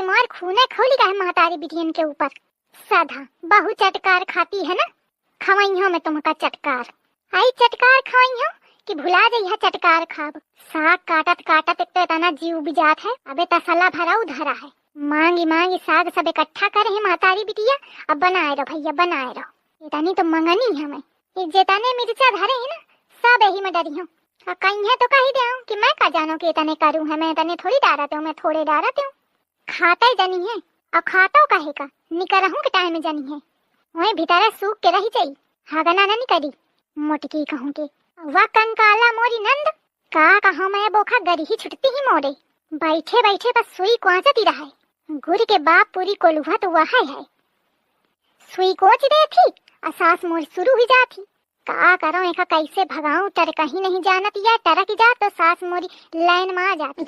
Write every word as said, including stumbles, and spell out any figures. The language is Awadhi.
मार खूने खौली का है महतारी बिटियन के ऊपर। साधा, बहु चटकार खाती है ना, खवइहों मैं तुमका चटकार। आई चटकार खवइहों कि भुला जइहा चटकार खाब। साग काटत काटत एक तो इतना जीव बिजात है, अबे तसला भराऊ धरा है। मांगी मांगी साग सब इकट्ठा करे है महतारी बिटिया। अब बनाए रहो भैया, बनाए रहो। इतनी तो मंगनी है मैं, ये जितने मिर्चा धरे है ना, सब यही में डरी हूँ। आ कहीं है तो कही दे कि मैं का जानो कि इतने करूँ है, मैं इतने थोड़ी डारत हूँ, मैं थोड़े डारत हूँ। खाते जनी है, और खातो काहे का, निकरहूँ के टाइम में जनी है। वही भीतर सूख के रही जाई, हगना न निकरी। मोटकी कहूँ के, वाह कंकाला मोरी नंद, का कहूँ मैं बोखा गरी ही छुटती ही मोरे। बैठे बैठे बस सुई कोचती रहे। गुर के बाप पूरी कोलुहा तो वह है। सुई कोच दे थी, और सास मोर शुरू ही जात ही। का करो एका कैसे भगाऊं, टरकही नहीं जानत या टरक जात तो सास मोरी लाइन में आ जाती।